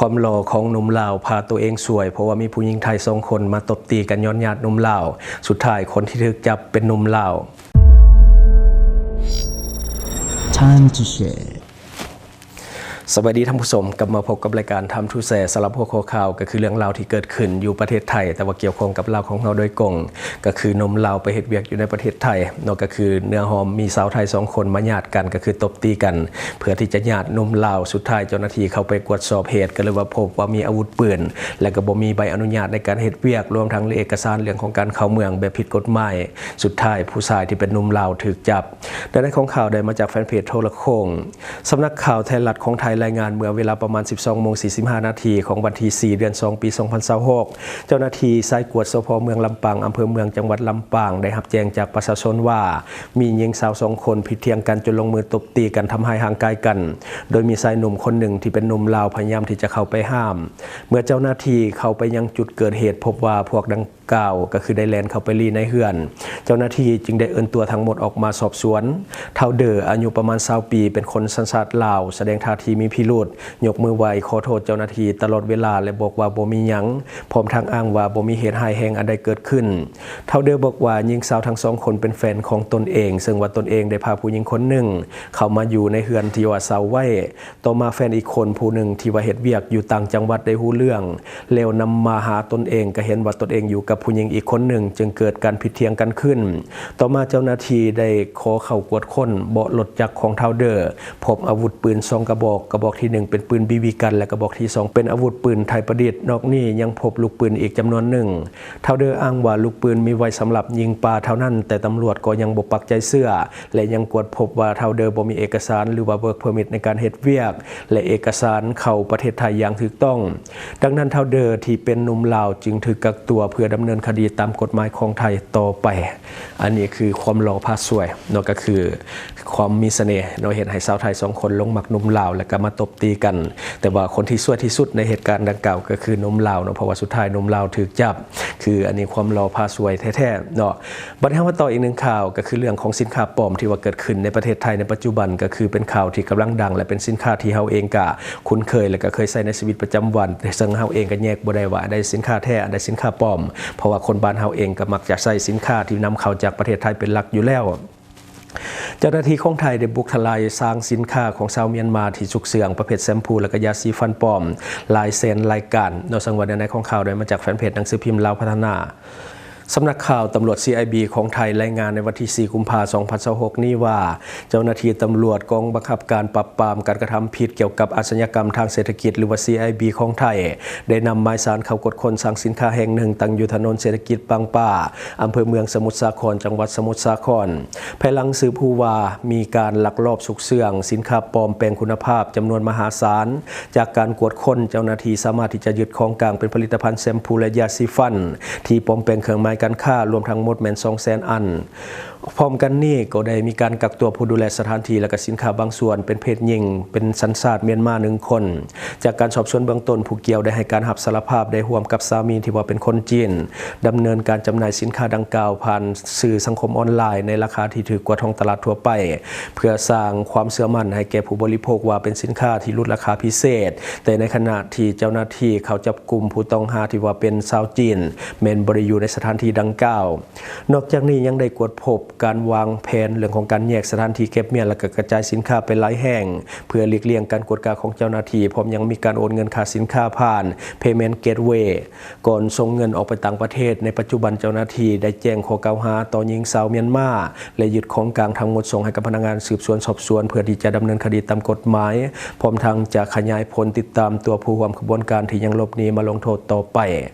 ຄວາມຫຼໍ່ຂອງໜຸ່ມລາວພາໂຕເອງຊວຍ ເພາະວ່າມີຜູ້ຍິງໄທສອງຄົນມາຕົບຕີກັນຍ້ອນຍາດໜຸ່ມລາວ. ສຸດທ້າຍຄົນທີ່ຖືກຈັບເປັນໜຸ່ມລາວ. Time to share. ສະບາຍດີທ່ານຜູ້ຊົມ, ກັບມາພົບກັບລາຍການ Time to Share ສຳລັບຫົວຂໍ້ຂ່າວກໍຄືເລື່ອງລາວທີ່ເກີດຂຶ້ນຢູ່ປະເທດໄທ, ແຕ່ວ່າກ່ຽວຂ້ອງກັບລາວຂອງເຮົາໂດຍກົງ. ກໍຄືໜຸ່ມລາວໄປເຮັດວຽກຢູ່ໃນປະເທດໄທເນາະ, ກໍຄືເນື້ອຫອມມີຊາວໄທສອງຄົນມາຍາດກັນ ກໍຄືຕົບຕີກັນ ເພື່ອທີ່ຈະຍາດໜຸ່ມລາວ. ສຸດທ້າຍເຈົ້າໜ້າທີ່ເຂົ້າໄປກວດສອບເຫດ ກໍເລີຍວ່າພົບວ່າມີອາວຸດປືນ ແລະກໍບໍ່ມີໃບອະນຸຍາດໃນການເຮັດວຽກ ລວມທັງເອກະສານເລື່ອງຂອງການເຂົ້າເມືອງແບບຜິດກົດໝາຍ. ສຸດທ້າຍຜູ້ຊາຍທີ່ເປັນໜຸ່ມລາວຖືກຈັບ. ແລະໃນຂອງຂ່າວໄດ້ມາຈາກແຟນເພຈໂທລະໂຄ່ງ. ສຳນັກຂ່າວໄທລັດຂອງໄທລາຍງານເມື່ອເວລາປະມານສິບສອງໂມງສີ່ສິບຫ້ານາທີຂອງວັນທີສີ່ ເດືອນສອງ ປີສອງພັນຊາວຫົກ ເຈົ້າໜ້າທີ່ສາຍກວດ ສພ ເມືອງລຳປາງ ອຳເພີເມືອງ ຈັງຫວັດລຳປາງ ໄດ້ຮັບແຈ້ງຈາກປະຊາຊົນວ່າ ມີຍິງຊາວສອງຄົນຜິດຖຽງກັນຈົນລົງມືຕົບຕີກັນ ທຳຮ້າຍຮ່າງກາຍກັນ, ໂດຍມີຊາຍໜຸ່ມຄົນໜຶ່ງທີ່ເປັນໜຸ່ມລາວພະຍາຍາມທີ່ຈະເຂົ້າໄປຫ້າມ. ເມື່ອເຈົ້າໜ້າທີ່ເຂົ້າໄປຍັງຈຸດເກີດເຫດ ພົບວ່າພວກດັ່ງ ກ່າວ ກໍຄືໄດ້ແລ່ນເຂົ້າໄປລີ້ໃນເຮືອນ. ເຈົ້າໜ້າທີ່ຈຶ່ງໄດ້ເອີ້ນຕົວທັງໝົດອອກມາສອບສວນ. ທ້າວເດີ ອາຍຸປະມານຊາວປີ ເປັນຄົນສັນຊາດລາວ ສະແດງທ່າທີມີພິລຸດ, ຍົກມືໄຫວ້ຂໍໂທດເຈົ້າໜ້າທີ່ຕະຫຼອດເວລາ ແລະ ບອກວ່າບໍ່ມີຫຍັງ, ພ້ອມທັງອ້າງວ່າບໍ່ມີເຫດຮ້າຍແຮງອັນໃດເກີດຂຶ້ນ. ທ້າວເດີບອກວ່າ ຍິງຊາວທັງສອງຄົນເປັນແຟນຂອງຕົນເອງ, ເຊິ່ງວ່າຕົນເອງໄດ້ພາຜູ້ຍິງຄົນໜຶ່ງເຂົ້າມາຢູ່ໃນເຮືອນທີ່ວ່າເຊົ່າໄວ້. ຕໍ່ມາແຟນອີກຄົນຜູ້ໜຶ່ງທີ່ວ່າເຮັດວຽກຢູ່ຕ່າງຈັງຫວັດໄດ້ຮູ້ເລື່ອງ ແລ້ວນຳມາຫາຕົນເອງ, ກໍເຫັນວ່າຕົນເອງຢູ່ກັບຜູ້ຍິງອີກຄົນໜຶ່ງ, ຈຶ່ງເກີດການຜິດຖຽງກັນຂຶ້ນ. ຕໍ່ມາເຈົ້າໜ້າທີ່ໄດ້ຂໍເຂົ້າກວດຄົ້ນເບາະລົດຈັກຂອງທ້າວເດີ, ພົບອາວຸດປືນສອງກະບອກ, ກະບອກທີໜຶ່ງເປັນປືນບີບີກັນ ແລະ ກະບອກທີສອງເປັນອາວຸດປືນໄທປະດິດ. ນອກນີ້ຍັງພົບລູກປືນອີກຈຳນວນໜຶ່ງ. ທ້າວເດີອ້າງວ່າລູກປືນມີໄວ້ສຳລັບຍິງປ່າເທົ່ານັ້ນ, ແຕ່ຕຳຫຼວດກໍຍັງບໍ່ປັກໃຈເຊື່ອ ແລະ ຍັງກວດພົບວ່າທ້າວເດີບໍ່ມີເອກະສານ ຫຼືວ່າ work permit ໃນການເຮັດວຽກ ແລະ ເອກະສານເຂົ້າປະເທດໄທຢ່າງຖືກຕ້ອງ. ດັ່ງນັ້ນ ທ້າວເດີທີ່ເປັນໜຸ່ມລາວຈຶ່ງຖືກກັກຕົວເພື່ອດຳເນີນຄະດີຕາມກົດໝາຍຂອງໄທຕໍ່ໄປ. ອັນນີ້ຄືຄວາມຫຼໍ່ພາຊວຍເນາະ, ກໍຄືຄວາມມີສະເໜ່ເນາະ, ເຮັດໃຫ້ຊາວໄທສອງຄົນຫຼົງມັກໜຸ່ມລາວ ແລ້ວກໍມາຕົບຕີກັນ. ແຕ່ວ່າຄົນທີ່ຊວຍທີ່ສຸດໃນເຫດການດັ່ງກ່າວກໍຄືໜຸ່ມລາວເນາະ, ເພາະວ່າສຸດທ້າຍໜຸ່ມລາວຖືກຈັບ. ຄືອັນນີ້ຄວາມຫຼໍ່ພາຊວຍແທ້ໆເນາະ. ບັດນີ້ເຮົາມາຕໍ່ອີກໜຶ່ງຂ່າວ, ກໍຄືເລື່ອງຂອງສິນຄ້າປອມທີ່ວ່າເກີດຂຶ້ນໃນປະເທດໄທໃນປັດຈຸບັນ, ກໍຄືເປັນຂ່າວທີ່ກຳລັງດັງ ແລະ ເປັນສິນຄ້າທີ່ເຮົາເອງກະຄຸ້ນເຄີຍ ແລະ ກະເຄີຍໃຊ້ໃນຊີວິດປະຈຳວັນ, ເຊິ່ງເຮົາເອງກະແຍກບໍ່ໄດ້ວ່າອັນໃດສິນຄ້າແທ້ ອັນໃດສິນຄ້າປອມ, ເພາະວ່າຄົນບ້ານເຮົາເອງກະມັກຈະໃຊ້ສິນຄ້າທີ່ນຳເຂົ້າຈາກປະເທດໄທເປັນຫຼັກຢູ່ແລ້ວ. ເຈົ້າໜ້າທີ່ຂອງໄທໄດ້ບຸກທະລາຍຄລັງສິນຄ້າຂອງຊາວມຽນມາທີ່ຊຸກເຊື່ອງປະເພດແຊມພູ ແລະ ກະຢາສີຟັນປອມຫຼາຍແສນລາຍການເນາະ. ເຊິ່ງວ່າໃນຂອງຂ່າວໄດ້ມາຈາກແຟນເພຈໜັງສືພິມລາວພັດທະນາ. ສຳນັກຂ່າວຕຳຫຼວດ ຊີໄອບີ ຂອງໄທລາຍງານໃນວັນທີສີ່ ກຸມພາ ສອງພັນຊາວຫົກນີ້ວ່າ ເຈົ້າໜ້າທີ່ຕຳຫຼວດກອງບັງຄັບການປາບປາມການກະທຳຜິດກ່ຽວກັບອາຊະຍາກຳທາງເສດຖະກິດ ຫຼືວ່າ ຊີໄອບີ ຂອງໄທ ໄດ້ນຳໝາຍສານເຂົ້າກວດຄົ້ນຄລັງສິນຄ້າແຫ່ງໜຶ່ງຕັ້ງຢູ່ຖະໜົນເສດຖະກິດບາງປາ ອຳເພີເມືອງສະໝຸດສາຄອນ ຈັງຫວັດສະໝຸດສາຄອນ. ພາຍຫຼັງສືບຮູ້ວ່າມີການລັກລອບຊຸກເຊື່ອງສິນຄ້າປອມແປງຄຸນນະພາບຈຳນວນມະຫາສານ. ຈາກການກວດຄົ້ນ, ເຈົ້າໜ້າທີ່ສາມາດທີ່ຈະຍຶດຂອງກາງເປັນຜະລິດຕະພັນແຊມພູ ແລະ ຢາສີຟັນ ທີ່ປອມແປງເຄື່ອງໝາຍການຄ້າ ລວມທັງໝົດແມ່ນສອງແສນອັນ. ພ້ອມກັນນີ້ກໍໄດ້ມີການກັກຕົວຜູ້ດູແລສະຖານທີ່ ແລະ ກະສິນຄ້າບາງສ່ວນເປັນເພດຍິງ ເປັນສັນຊາດມຽນມາໜຶ່ງຄົນ. ຈາກການສອບສວນເບື້ອງຕົ້ນ, ຜູ້ກ່ຽວໄດ້ໃຫ້ການຮັບສາລະພາບໄດ້ຮ່ວມກັບສາມີທີ່ວ່າເປັນຄົນຈີນ ດຳເນີນການຈຳໜ່າຍສິນຄ້າດັ່ງກ່າວຜ່ານສື່ສັງຄົມອອນລາຍໃນລາຄາທີ່ຖືກກວ່າທ້ອງຕະຫຼາດທົ່ວໄປ ເພື່ອສ້າງຄວາມເຊື່ອໝັ້ນໃຫ້ແກ່ຜູ້ບໍລິໂພກວ່າເປັນສິນຄ້າທີ່ຫຼຸດລາຄາພິເສດ, ແຕ່ໃນຂະນະທີ່ເຈົ້າໜ້າທີ່ເຂົ້າຈັບກຸມຜູ້ຕ້ອງຫາທີ່ວ່າເປັນຊາວຈີນ ແມ່ນບໍ່ໄດ້ຢູ່ໃນສະຖານທີ່ດັ່ງກ່າວ. ນອກຈາກນີ້ຍັງໄດ້ກວດພົບການວາງແຜນເລື່ອງຂອງການແຍກສະຖານທີ່ເກັບມ້ຽນ ແລະ ກະກະຈາຍສິນຄ້າໄປຫຼາຍແຫ່ງ ເພື່ອຫຼີກລ່ຽງການກວດກາຂອງເຈົ້າໜ້າທີ່, ພ້ອມຍັງມີການໂອນເງິນຄ່າສິນຄ້າຜ່ານ Payment Gateway ກ່ອນສົ່ງເງິນອອກໄປຕ່າງປະເທດ. ໃນປັດຈຸບັນເຈົ້າໜ້າທີ່ໄດ້ແຈ້ງຂໍ້ກ່າວຫາຕໍ່ຍິງຊາວມຽນມາ ແລະ ຍຶດຂອງກາງທັງໝົດສົ່ງໃຫ້ກັບພະນັກງານສືບສວນສອບສວນ ເພື່ອທີ່ຈະດຳເນີນຄະດີຕາມກົດໝາຍ, ພ້ອມທັງຈະຂະຫຍາຍຜົນຕິດຕາມຕົວຜູ້ຮ່ວມຂະບວນການທີ່ຍັງຫຼົບໜີມາລົງໂທດຕໍ່ໄປ.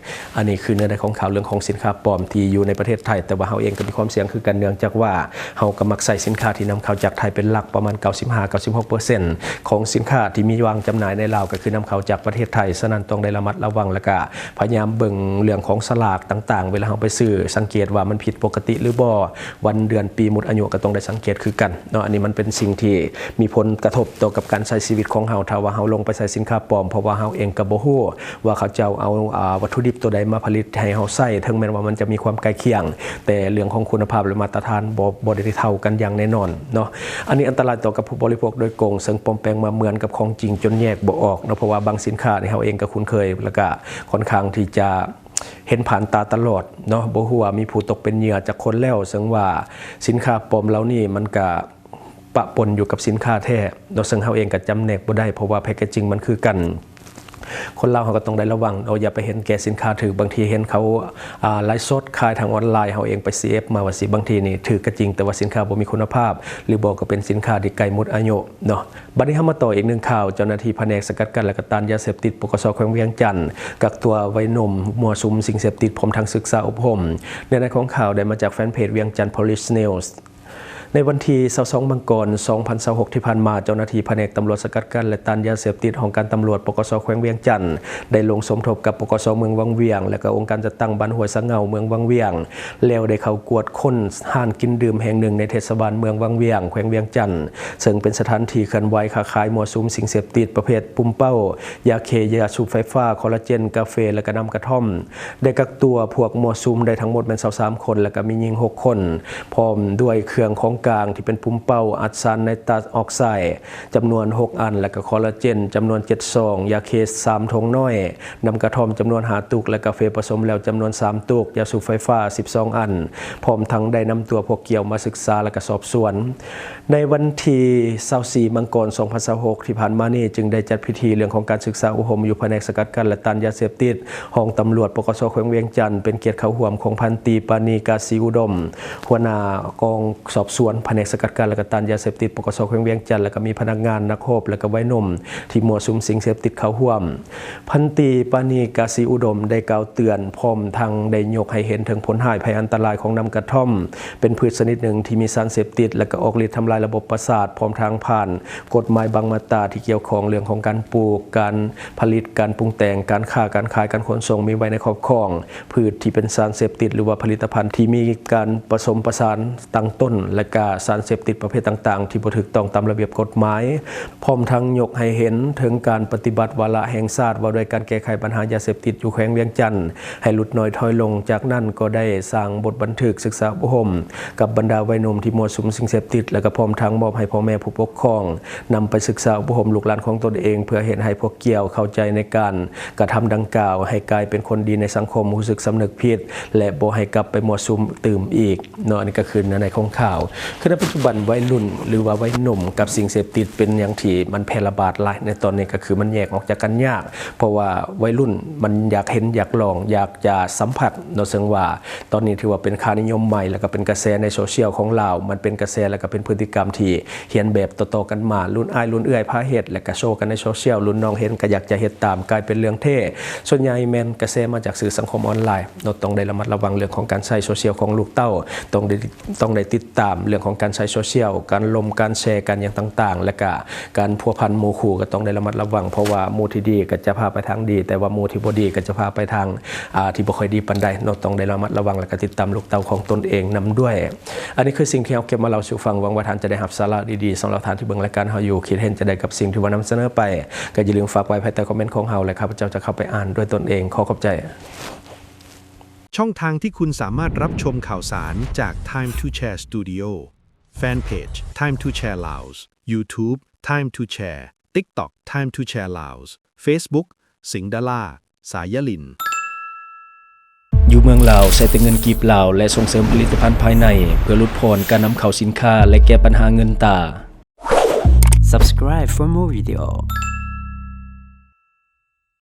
ອັນນີ້ຄືເນື້ອໃນຂອງຂ່າວເລື່ອງຂອງສິນຄ້າປອມທີ່ຢູ່ໃນປະເທດໄທ, ແຕ່ວ່າເຮົາເອງກໍມີຄວາມສ່ຽງຄືກັນ ເນື່ອງຈາກວ່າເຮົາກໍມັກໃຊ້ສິນຄ້າທີ່ນຳເຂົ້າຈາກໄທເປັນຫຼັກ ປະມານເກົ້າສິບຫ້າ ເກົ້າສິບຫົກເປີເຊັນ ຂອງສິນຄ້າທີ່ມີວາງຈຳໜ່າຍໃນລາວ ກໍຄືນຳເຂົ້າຈາກປະເທດໄທ. ສະນັ້ນຕ້ອງໄດ້ລະມັດລະວັງ ແລ້ວກະພະຍາຍາມເບິ່ງເລື່ອງຂອງສະຫຼາກຕ່າງໆ ເວລາເຮົາໄປຊື້ ສັງເກດວ່າມັນຜິດປົກກະຕິຫຼືບໍ່, ວັນເດືອນປີໝົດອາຍຸກໍຕ້ອງໄດ້ສັງເກດຄືກັນເນາະ. ອັນນີ້ມັນເປັນສິ່ງທີ່ມີຜົນກະທົບຕໍ່ກັບການໃຊ້ຊີວິດຂອງເຮົາ ຖ້າວ່າເຮົາລົງໄປໃຊ້ສິນຄ້າປອມ, ເພາະວ່າເຮົາເອງກໍບໍ່ຮູ້ວ່າເຂົາເຈົ້າເອົາ ອາ ວັດຖຸດິບຕົວໃດມາຜະລິດໃຫ້ເຮົາໃຊ້, ເຖິງແມ່ນວ່າມັນຈະມີຄວາມໃກ້ຄຽງ, ແຕ່ເລື່ອງຂອງຄຸນນະພາບ ແລະ ມາດຕະຖານ ນບໍ່ ບໍ່ໄດ້ເທົ່າກັນຢ່າງແນ່ນອນເນາະ. ອັນນີ້ອັນຕະລາຍຕໍ່ກັບຜູ້ບໍລິໂພກໂດຍກົງ ເຊິ່ງປອມແປງມາເໝືອນກັບຂອງຈິງຈົນແຍກບໍ່ອອກເນາະ, ເພາະວ່າບາງສິນຄ້ານີ້ເຮົາເອງກໍຄຸ້ນເຄີຍ ແລ້ວກໍຄ່ອນຂ້າງທີ່ຈະເຫັນຜ່ານຕາຕະຫຼອດເນາະ, ບໍ່ຮູ້ວ່າມີຜູ້ຕົກເປັນເຫຍື່ອຈັກຄົນແລ້ວ. ເຊິ່ງວ່າສິນຄ້າປອມເຫຼົ່ານີ້ມັນກະປະປົນຢູ່ກັບສິນຄ້າແທ້ເນາະ, ເຊິ່ງເຮົາເອງກໍຈຳແນກບໍ່ໄດ້ ເພາະວ່າແພັກເກດຈິງມັນຄືກັນ. ຄົນລາວເຮົາກໍຕ້ອງໄດ້ລະວັງເນາະ, ຢ່າໄປເຫັນແກ່ສິນຄ້າຖືກ. ບາງທີເຫັນເຂົາ ອ່າ ໄລຟ໌ສົດຂາຍທາງອອນລາຍ ເຮົາເອງໄປຊີເອັຟມາວ່າຊິ ບາງທີນີ້ຖືກກໍຈິງ ແຕ່ວ່າສິນຄ້າບໍ່ມີຄຸນນະພາບ ຫຼືບໍ່ກໍເປັນສິນຄ້າທີ່ໃກ້ໝົດອາຍຸເນາະ. ບັດນີ້ເຮົາມາຕໍ່ອີກໜຶ່ງຂ່າວ, ເຈົ້າໜ້າທີ່ພະແນກສະກັດກັ້ນ ແລະ ກະຕ້ານຢາເສບຕິດ ປກສ ແຂວງວຽງຈັນ ກັກຕົວໄວໜຸ່ມມົ້ວສຸມສິ່ງເສບຕິດ ພ້ອມທັງສຶກສາອົບຮົມ. ເນື້ອໃນຂອງຂ່າວໄດ້ມາຈາກແຟນເພຈ Vientiane Police News. ໃນວັນທີຊາວສອງ ມັງກອນ ສອງພັນຊາວຫົກ ທີ່ຜ່ານມາ, ເຈົ້າໜ້າທີ່ພະແນກຕຳຫຼວດສະກັດກັ້ນ ແລະ ຕ້ານຢາເສບຕິດ ຫ້ອງການຕຳຫຼວດ ປກສ ແຂວງວຽງຈັນ ໄດ້ລົງສົມທົບກັບ ປກສ ເມືອງວັງວຽງ ແລະ ກໍອົງການຈັດຕັ້ງບ້ານຫ້ວຍສະເຫງົາ ເມືອງວັງວຽງ ແລ້ວໄດ້ເຂົ້າກວດຄົ້ນຮ້ານກິນດື່ມແຫ່ງໜຶ່ງໃນເທດສະບານເມືອງວັງວຽງ ແຂວງວຽງຈັນ, ເຊິ່ງເປັນສະຖານທີ່ເຄື່ອນໄຫວຄ້າຂາຍມົ້ວສຸມສິ່ງເສບຕິດປະເພດປຸມເປົ້າ, ຢາເຄ, ຢາສູບໄຟຟ້າ, ຄໍລາເຈນ, ກາເຟ ແລະ ກະນ້ຳກະທ່ອມ. ໄດ້ກັກຕົວພວກມົ້ວສຸມໄດ້ທັງໝົດແມ່ນຊາວສາມຄົນ ແລະ ກໍມີຍິງຫົກຄົນ ພ້ອມດ້ວຍເຄື່ອງຂອງກາງທີ່ເປັນປຸມເປົ້າອັດສານໄນຕັສອອກໄຊດ໌ ຈຳນວນຫົກອັນ ແລະ ກໍຄໍລາເຈນຈຳນວນເຈັດຊອງ, ຢາເຄສາມຖົງນ້ອຍ, ນ້ຳກະທ່ອມຈຳນວນຫ້າຕຸກ ແລະ ກາເຟປະສົມແລ້ວຈຳນວນສາມຕຸກ, ຢາສູບໄຟຟ້າສິບສອງອັນ, ພ້ອມທັງໄດ້ນຳຕົວພວກກ່ຽວມາສຶກສາ ແລະ ກໍສອບສວນ. ໃນວັນທີຊາວສີ່ ມັງກອນ ສອງພັນຊາວຫົກ ທີ່ຜ່ານມານີ້ ຈຶ່ງໄດ້ຈັດພິທີເລື່ອງຂອງການສຶກສາອົບຮົມຢູ່ພະແນກສະກັດກັ້ນ ແລະ ຕ້ານຢາເສບຕິດ ຫ້ອງຕຳຫຼວດ ປກສ ແຂວງວຽງຈັນ ເປັນກຽດເຂົ້າຮ່ວມຂອງພັນຕີ ປານີ ກາສີອຸດົມ ຫົວໜ້າກອງສອບສວນພະແນກສະກັດກັ້ນ ແລະ ກະຕ້ານຢາເສບຕິດ ປກສ ແຂວງວຽງຈັນ ແລະ ກໍມີພະນັກງານ, ນັກຮົບ ແລະ ກໍໄວໜຸ່ມທີ່ມົ້ວສຸມສິ່ງເສບຕິດເຂົ້າຮ່ວມ. ພັນຕີ ປານີ ກາສີອຸດົມ ໄດ້ກ່າວເຕືອນ ພ້ອມທັງໄດ້ຍົກໃຫ້ເຫັນເຖິງຜົນຮ້າຍໄພອັນຕະລາຍຂອງນ້ຳກະທ່ອມ ເປັນພືດຊະນິດໜຶ່ງທີ່ມີສານເສບຕິດ ແລະ ກໍອອກລິດທຳລາຍລະບົບປະສາດ, ພ້ອມທັງຜ່ານກົດໝາຍບາງມາດຕາທີ່ກ່ຽວຂ້ອງເລື່ອງຂອງການປູກ, ການຜະລິດ, ການປຸງແຕ່ງ, ການຄ້າ, ການຂາຍ, ການຂົນສົ່ງ, ມີໄວ້ໃນຄອບຄອງ ພືດທີ່ເປັນສານເສບຕິດ ຫຼືວ່າຜະລິດຕະພັນທີ່ມີການປະສົມປະສານຕັ້ງຕົ້ນ ແລະ ກະສານເສບຕິດປະເພດຕ່າງໆ ທີ່ບໍ່ຖືກຕ້ອງຕາມລະບຽບກົດໝາຍ, ພ້ອມທັງຍົກໃຫ້ເຫັນເຖິງການປະຕິບັດວາລະແຫ່ງຊາດວ່າດ້ວຍການແກ້ໄຂບັນຫາຢາເສບຕິດຢູ່ແຂວງວຽງຈັນ ໃຫ້ຫຼຸດນ້ອຍຖອຍລົງ. ຈາກນັ້ນກໍໄດ້ສ້າງບົດບັນທຶກສຶກສາອົບຮົມກັບບັນດາໄວໜຸ່ມທີ່ມົ້ວສຸມສິ່ງເສບຕິດ ແລະ ກໍພ້ອມທັງມອບໃຫ້ພໍ່ແມ່ຜູ້ປົກຄອງ ນຳໄປສຶກສາອົບຮົມລູກຫຼານຂອງຕົນເອງ ເພື່ອເຮັດໃຫ້ພວກກ່ຽວເຂົ້າໃຈໃນການກະທຳດັ່ງກ່າວ ໃຫ້ກາຍເປັນຄົນດີໃນສັງຄົມ, ຮູ້ສຶກສຳນຶກຜິດ ແລະ ບໍ່ໃຫ້ກັບໄປມົ້ວສຸມຕື່ມອີກເນາະ. ອັນນີ້ກໍຄືເນື້ອໃນຂອງຂ່າວ. ຄືໃນປັດຈຸບັນໄວລຸ້ນ ຫຼືວ່າໄວໜຸ່ມກັບສິ່ງເສບຕິດເປັນຫຍັງທີ່ມັນແຜ່ລະບາດຫຼາຍໃນຕອນນີ້ ກໍຄືມັນແຍກອອກຈາກກັນຍາກ ເພາະວ່າໄວລຸ້ນມັນຢາກເຫັນ ຢາກລອງ ຢາກຈະສຳຜັດເນາະ. ເຊິ່ງວ່າຕອນນີ້ຖືວ່າເປັນຄ່ານິຍົມໃໝ່ ແລ້ວກໍເປັນກະແສໃນໂຊຊຽວຂອງລາວ, ມັນເປັນກະແສ ແລ້ວກໍເປັນພຶດຕິກຳທີ່ ຮຽນແບບຕໍ່ໆກັນມາ, ລຸ້ນອ້າຍລຸ້ນເອື້ອຍພາເຮັດ ແລ້ວກະໂຊກັນໃນໂຊຊຽວ, ລຸ້ນນ້ອງເຫັນກະຢາກຈະເຮັດຕາມ, ກາຍເປັນເລື່ອງເທ່. ສ່ວນໃຫຍ່ແມ່ນກະແສມາຈາກສື່ສັງຄົມອອນລາຍເນາະ. ຕ້ອງໄດ້ລະມັດລະວັງເລື່ອງຂອງການໃຊ້ໂຊຊຽວຂອງລູກເຕົ້າ, ຕ້ອງໄດ້ ຕ້ອງໄດ້ຕິດຕາມເລື່ອງຂອງການໃຊ້ໂຊຊຽວ, ການລົມ, ການແຊ, ການຫຍັງຕ່າງໆ ແລ້ວກະການພົວພັນໝູ່ຄູ່ກໍຕ້ອງໄດ້ລະມັດລະວັງ, ເພາະວ່າໝູ່ທີ່ດີກໍຈະພາໄປທາງດີ, ແຕ່ວ່າໝູ່ທີ່ບໍ່ດີກໍຈະພາໄປທາງ ອ່າ ທີ່ບໍ່ຄ່ອຍດີປານໃດເນາະ. ຕ້ອງໄດ້ລະມັດລະວັງ ແລ້ວກໍຕິດຕາມລູກເຕົ້າຂອງຕົນເອງນຳດ້ວຍ. ອັນນີ້ຄືສິ່ງທີ່ເຮົາເກັບມາເລົ່າສູ່ຟັງ. ຫວັງວ່າທ່ານຈະໄດ້ຮັບສາລະດີໆ. ສຳລັບທ່ານທີ່ເບິ່ງລາຍການເຮົາຢູ່, ຄິດເຫັນຈັ່ງໃດກັບສິ່ງທີ່ວ່ານຳສະເໜີໄປ, ກໍຢ່າລືມຝາກໄວ້ພາຍໃຕ້ຄອມເມັນຂອງເຮົາ ແລະ ຂ້າພະເຈົ້າຈະເຂົ້າໄປອ່ານດ້ວຍຕົນເອງ. ຂໍຂອບໃຈ. ช่องทางที่คุณสามารถรับชมข่าวสารจาก Time to Share Studio แฟนเพจ Time to Share Laos YouTube Time to Share TikTok Time to Share Laos Facebook สิงห์ดารา สายยลิน ຢູ່ເມືອງລາວໃຊ້ແຕ່ເງິນກີບລາວ ແລະ ສົ່ງເສີມຜະລິດຕະພັນພາຍໃນ ເພື່ອຫຼຸດຜ່ອນການນຳເຂົ້າສິນຄ້າ ແລະ ແກ້ບັນຫາເງິນຕາ. Subscribe for more video.